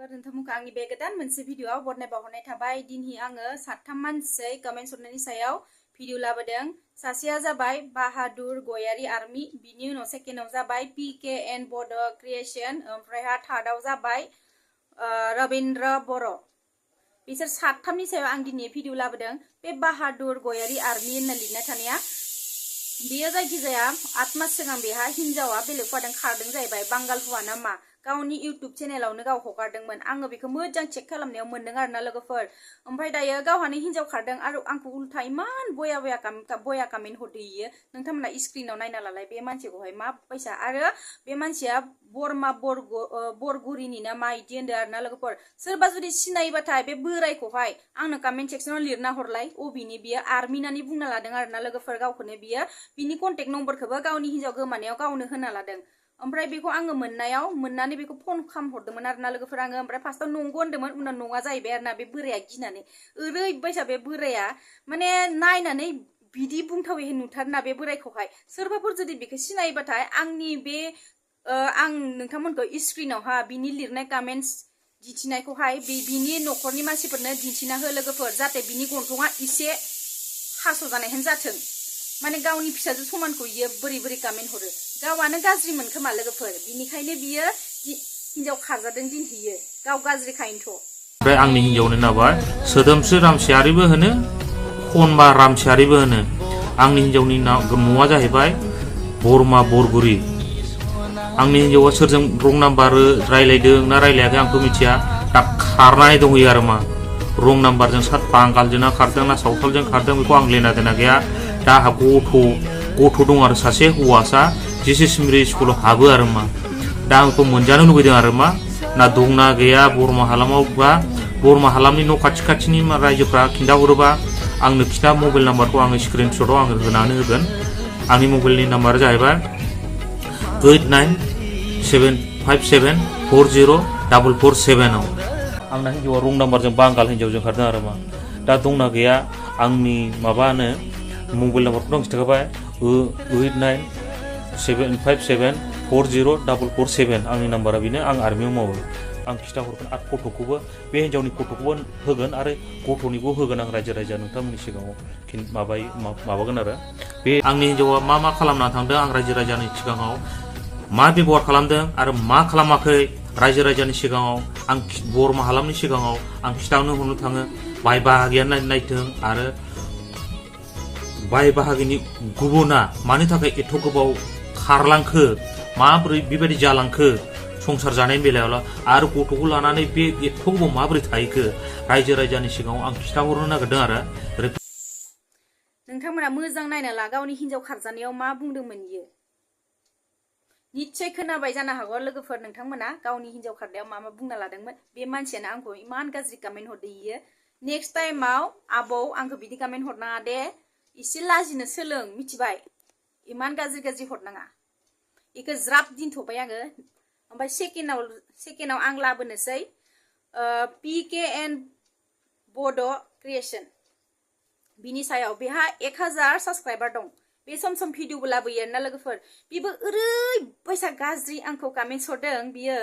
नोंथांमोनखौ आंनि बे गोदान मोनसे भिडिअआव बरनाय बावहरनाय थाबाय। दिनै आङो साथाम मानसि कमेन्ट हरनायनि सायाव भिडिअ लाबोदों। सासेया जाबाय बाहादुर गयारी आर्मी, बिनि उनाव सेकेन्डआव जाबाय PKN बड क्रिएशन, ओमफ्रायहा थार्डआव जाबाय रवीन्द्र बर'। बिसोर साथामनि सायाव आं दिनै भिडिअ लाबोदों। बे बाहादुर गयारी आर्मी होनना लिरनाय थानाया बेयो जायखिजाया 8 मास सिगां बेहा हिनजावा बेलेग हौवाजों खारदों जाहैबाय। बांगाल हौवा ना मा, गावनि इउटुब चेनेलावनो गाव हगारदोंमोन। आङो बेखौ मोजां चेक खालामनायाव मोनदों आरोना लोगोफोर। ओमफ्राय दायो गावहानो हिनजाव खारदों आरो आंखौ उल्था इमान बया कमेन्ट हरदोयो। नोंथांमोना स्क्रिनाव नायना लालाय बे मानसिखौहाय मा बायसा। आरो बे मानसिया बरमा बरगुरिनि ना मा इदि होनदों आरोना लोगोफोर। सोरबा जुदि सिनायबाथाय बे बोरायखौहाय आंनो कमेन्ट सेक्सनाव लिरना हरलाय अबिनि बियो आर्मी नानै बुंना लादों आरोना लोगोफोर गावखौनो बियो। बिनि कन्टेक्ट नम्बरखौबो गावनि हिनजाव गोमानायाव गावनो होना लादों। ओमफ्राय बेखौ आङो मोननानै बेखौ फन खालामहरदोंमोन आरोना लोगोफोर आङो। ओमफ्राय फार्स्टआव नंगौ होन्दोंमोन, उनाव नङा जाहैबाय आरोना। बे बोराया गिनानै ओरैबायसा बे बोराया माने नायनानै बिदि बुंथावै नुथारना बे बोरायखौहाय। सोरबाफोर जुदि बेखौ सिनायबाथाय आंनि बे आं नोंथांमोनखौ स्क्रिनावहा बिनि लिरनाय कमेन्ट्स दिन्थिनायखौहाय बिनि न'खरनि मानसिफोरनो दिन्थिना हो लोगोफोर, जाहाथे बिनि गन्थङा एसे हास'जानायहाय जाथों। माने गावनि फिसाजो समानखौ बियो बोरै कमेन्ट हरो। गावआनो गाज्रि मोनखोमा लोगोफोर, बिनिखायनो बियो हिनजाव खारजादों दिनहैयो। गाव गाज्रिखायनोथ'। ओमफ्राय आंनि हिनजावनि नामा सोदोमस्रि रामसियारिबो होनो, खनबा रामसियारिबो होनो। आंनि हिनजावनि न'आ जाहैबाय बरमा बरगुरि। आंनि हिनजावा सोरजों रं नाम्बार रायलायदों ना रायलायाखै आंथ' मिथिया। दा खारनानै दंहैयो आरो मा रं नाम्बारजों बांगालजों खारदों ना सावथालजों खारदों बेखौ आं लेना देना गैया। दा आंहा गथ' दं आरो सासे हौवासा जिसिस मिरि स्कुलाव हाबो आरो मा। दा आंखौ मोनजानो लुगैदों आरो मा ना दंना गैया बरमा हालामाव बा बरमा हालामनि न' खाथिनि रायजोफ्रा खिन्थाहरोबा आंनो खिथा। मबाइल नाम्बारखौ आङो स्क्रिनशटआव आङो होनानै होगोन। आंनि मबाइलनि नाम्बारा जाहैबाय 8975740447 आंना हिनजावा रं नाम्बारजों बांगाल हिनजावजों खारदों आरो मा। दा दंना गैया आंनि माबानो मबाइल नाम्बारखौनो आं खिन्थाखाबाय 8975740447 आंनि नाम्बारा बेनो। आं आर्मियाव मावो। आं खिथाहरगोन आरो फट'खौबो बे हिनजावनि फट'खौबो होगोन आरो गथ'निखौ होगोन आं रायजो नोंथांमोननि सिगाङाव माबागोन आरो। बे आंनि हिनजावा मा खालामना थांदों आं रायजो राजानि सिगाङाव मा बेबहार खालामदों आरो मा खालामाखै रायजो राजानि सिगाङाव आं बरमा हालामनि सिगाङाव आं खिथानो हरनो थाङो। बाय बाहागिया नायथों आरो बाय बाहागिनि गुबुना मानि थाखाय एथ' गोबाव खारलांखो, माबोरै बेबायदि जालांखो संसार जानायनि बेलायाव आरो गथ'खौ लानानै बे एथ' गोबाव माबोरै थाहैखो रायजो राजानि सिगाङाव आं खिथाहरनो नागिरदों आरो। नोंथांमोना मोजां नायना ला गावनि हिनजाव खारजानायाव मा बुंदोंमोन इयो। निश्चय खोनाबाय जानो हागौ लोगोफोर नोंथांमोना गावनि हिनजाव खारनायाव मा बुंना लादोंमोन। बे मानसियानो आंखौ इमान गाज्रि कमेन्ट हरदो इयो। नेक्स्ट टाइमाव आबौ आंखौ बिदि कमेन्ट हरनाङा दे, एसे लाजिनो सोलों मिथिबाय। इमान गाज्रि हरनाङा। इखौ ज्राब दिनथ'बाय आङो। ओमफ्राय सेकेन्डआव आं लाबोनोसै PKN बड क्रिएशन। बिनि सायाव बेहा 1000 साबस्क्राइबार दं। बे सम भिडिअबो लाबोयो आरोना लोगोफोर। बेबो ओरैबायसा गाज्रि आंखौ कमेन्ट हरदों बियो,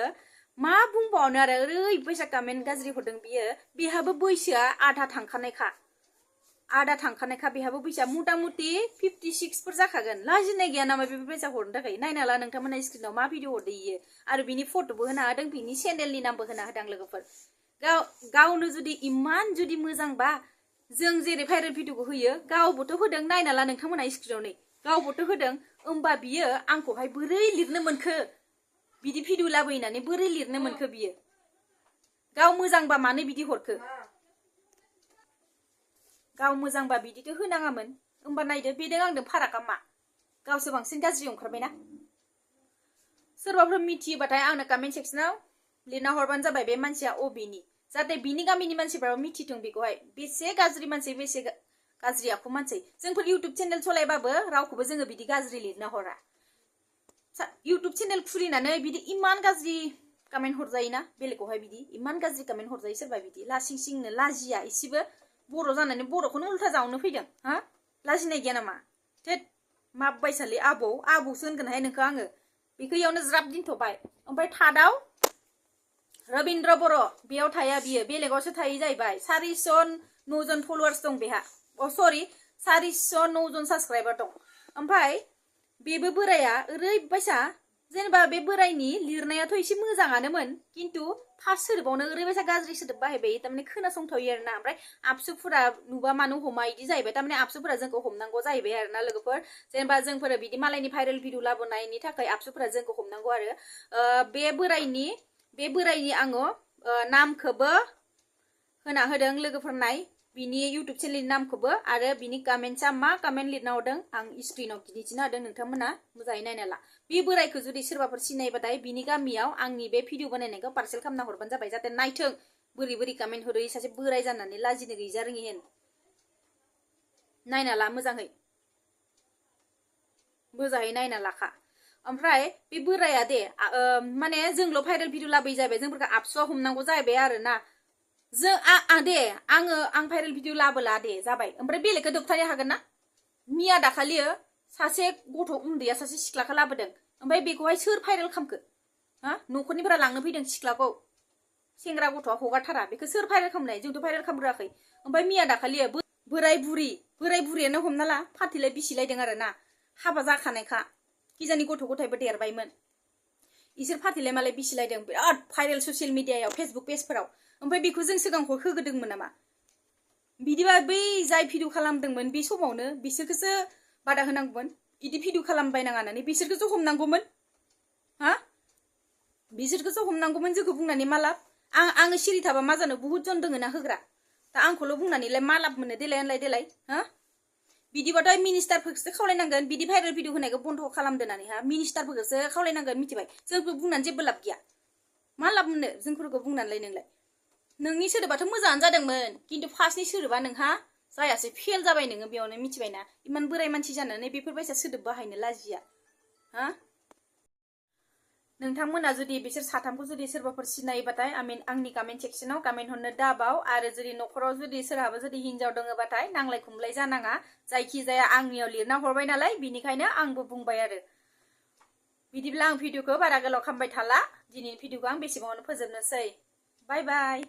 मा बुंबावनो आरो ओरैबायसा कमेन्ट गाज्रि हरदों बियो। बेहाबो बैसोआ आधा थांखानायखा बेहाबो बैसोआ मथा मथि 56फोर जाखागोन। लाजिनाय गैया नामा बेबायसा हरनो थाखाय। नायना ला नोंथांमोना स्क्रिनाव मा भिडिअ हरदो इयो। आरो बिनि फट'बो होना होदों, बिनि चेनेलनि नामबो होना होदों लोगोफोर। गावनो जुदि इमान जुदि मोजांबा जों जेरै भाइरेल भिडिअखौ होयो गावबोथ' होदों। नायना ला नोंथांमोना स्क्रिनाव नै गावबोथ' होदों। होमबा बियो आंखौहाय बोरै लिरनो मोनखो, बिदि भिडिअ लाबोनानै बोरै लिरनो मोनखो बियो। गाव मोजांबा मानो बिदि हरखो? गाव मोजांबा बिदिथ' होनाङामोन। होमबा नायदो बेदों आंदों फारागा मा? गावसो बांसिन गाज्रि ओंखारबायना। सोरबाफोर मिथियोबाथाय आंनो कमेन्ट सेक्सनाव लिरना हरबानो जाबाय बे मानसिया अबेनि, जाहाथे बिनि गामिनि मानसिफ्राबो मिथिथों बेखौहाय बेसे गाज्रि मानसि, बेसे गाज्रि आखु मानसि। जोंफोर इउटुब चेनेल सलायबाबो रावखौबो जोङो बिदि गाज्रि लिरना हरा। इउटुब चेनेल खुलिनानै बिदि इमान गाज्रि कमेन्ट हरजायोना बेलेगखौहाय बिदि इमान गाज्रि कमेन्ट हरजायो सोरबा बिदि लासिंसिंनो लाजिया एसेबो। बर' जानानै बर'खौनो उल्था जावनो फैदों। हा लाजिनाय गैया नामा? थेट मा बायसालै आबौसो होनगोनहाय नोंखौ आङो। बेखौ इयावनो ज्राब दिनथ'बाय। ओमफ्राय थार्डआव रबिन्द्र बर' बेयाव थाया बियो बेलेगावसो थायो जाहैबाय 409 जन फलोवार्स दं बेहा सरि 409 जन साबस्क्राइबार दं ओमफ्राय बेबो बोराया ओरैबायसा जेनेबा बे बोरायनि लिरनायाथ' एसे मोजाङानोमोन खिन्थु फार्स्ट सोदोबावनो ओरैबायसा गाज्रि सोदोब बाहायबाय थारमाने खोनासंथावयो आरोना ओमफ्राय आबसुफोरा नुबा मानो हमा इदि जाहैबाय थारमाने आबसुफोरा जोंखौ हमनांगौ जाहैबाय आरोना लोगोफोर जेनेबा जोंफोर बिदि मालायनि भाइरेल भिडिअ लाबोनायनि थाखाय आबसुफोरा जोंखौ हमनांगौ आरो बे बोरायनि आङो नामखौबो होना होदों लोगोफोर नाय बिनि इउटुब चेनेलनि नामखौबो आरो बिनि कमेन्टआ मा कमेन्ट लिरना हरदों आं स्क्रिनाव दिन्थिना होदों नोंथांमोना मोजाङै नायना ला बे बोरायखौ जुदि सोरबाफोर सिनायबाथाय बिनि गामियाव आंनि बे भिडिअ बानायनायखौ पार्सेल खालामना हरबानो जाबाय जाहाथे नायथों बोरै बोरै कमेन्ट हरो सासे बोराय जानानै लाजिनो गैजा रोङि हेन नायना ला मोजाङै नायना लाखा ओमफ्राय बे बोराया दे माने जोंल' भाइरेल भिडिअ लाबोयो जाहैबाय जोंफोरखौ आबसुआ हमनांगौ जाहैबाय आरोना आं भाइरेल भिडिअ लाबोला दे जाबाय ओमफ्राय बेलेगखौ दबथायनो हागोन ना मिया दाखालि सासे गथ' उन्दैया सासे सिख्लाखौ लाबोदों ओमफ्राय बेखौहाय सोर भाइरेल खालामखो हा न'खरनिफ्राय लांनो फैदों सिख्लाखौ सेंग्रा गथ'आ हगारथारा बेखौ सोर भाइरेल खालामनाय जोंथ' भाइरेल खालामग्राखै ओमफ्राय मिया दाखालि बोराय बुरियानो हमना ला फार्टिलाइ बिसिलायदों आरोना हाबा जाखानायखा किजानि गथ' गथायबो देरबायमोन इसोर फार्टिलाइ मालाय बिसिलायदों बिराद भाइरेल ससियेल मिडियायाव फेसबुक पेजफोराव ओमफ्राय बेखौ जों सिगांखौ होगोदोंमोन नामा बिदिबा बै जाय भिडिअ खालामदोंमोन बे समावनो बिसोरखौसो बादा होनांगौमोन इदि भिडिअ खालामबायनाङा होननानै बिसोरखौसो हमनांगौमोन हा बिसोरखौसो हमनांगौमोन जोंखौ बुंनानै मा लाब आङो सिरि थाबा मा जानो बुहुत जन दोङो ना होग्रा दा आंखौल' बुंनानैलाय मा लाब मोनो देलाय होनलाय देलाय हा बिदिबाथाय मिनिस्टारफोरखौसो खावलायनांगोन बिदि भाइरेल भिडिअ होनायखौ बन्द' खालामदोनानै हा मिनिस्टारफोरखौसो खावलायनांगोन मिथिबाय जोंखौ बुंनानै जेबो लाब गैया मा लाब मोनो जोंफोरखौ बुंनानैलाय नोंलाय नोंनि सोदोबाथ' मोजाङानो जादोंमोन खिन्थु फार्स्टनि सोदोबा नोंहा जायासै फेल जाबाय नोङो बेयावनो मिथिबायना इमान बोराय मानसि जानानै बेफोरबायसा सोदोब बाहायनो लाजिया हा नोंथांमोना जुदि बिसोर साथामखौ जुदि सोरबाफोर सिनायोबाथाय आंनि कमेन्ट सेक्सनाव कमेन्ट हरनो दाबाव आरो जुदि न'खराव जुदि सोरहाबा जुदि हिनजाव दङबाथाय नांलाय खमलाय जानाङा जायखिजाया आंनियाव लिरना हरबाय नालाय बिनिखायनो आंबो बुंबाय आरो बिदिब्ला आं भिडिअखौ बारा गोलाव खालामबाय थाला दिनैनि भिडिअखौ आं बेसेबाङावनो फोजोबनोसै बाय बाय